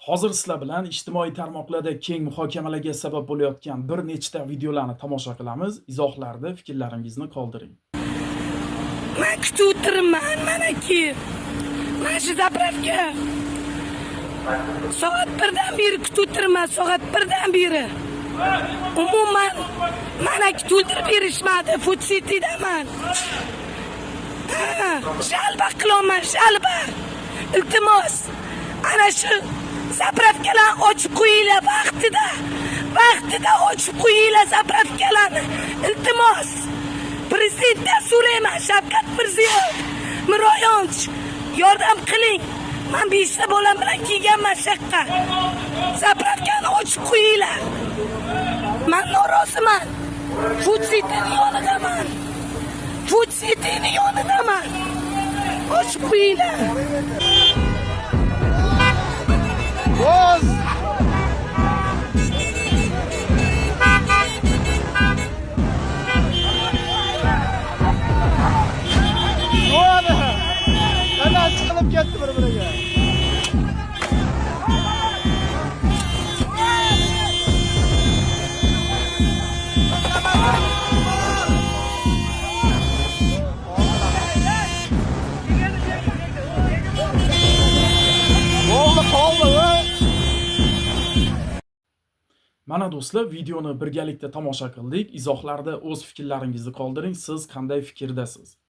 Hozir sizlar bilan ijtimoiy tarmoqlarda keng muhokamalarga sabab bo'layotgan bir nechta videolarni tomosha qilamiz. Izohlarda fikrlaringizni qoldiring. Man kutib o'tiribman, manaki. Mana shu заправка. Soat 1 dan beri kutib o'tiribman, soat 1 dan beri. Umuman manaki to'ldirib berishmadi, Food Citydaman. Ha, жалоба qilyapman, жалоба. Iltimos. Ana shu заправка larni ochib qo'yinglar vaqtida. Vaqtida ochib qo'yinglar заправка larni. Iltimos. Prezidentdan so'rayman, Shavkat Mirziyoyev. Miroyonch, yordam qiling. Man beshta bolam bilan kelganman shu yoqqa. Заправка ni ochib qo'yinglar. Man noroziman. Food Cityni yonidaman. Food Cityni yonidaman. Ochib qo'yinglar. Boz! To'g'ri. Dadasi chiqilib ketdi bir-biriga. Bo'ldi, qoldi, voy. Mana do'stlar, videoni birgalikda tomosha qildik. Izohlarda o'z fikrlaringizni qoldiring. Siz qanday fikrdasiz?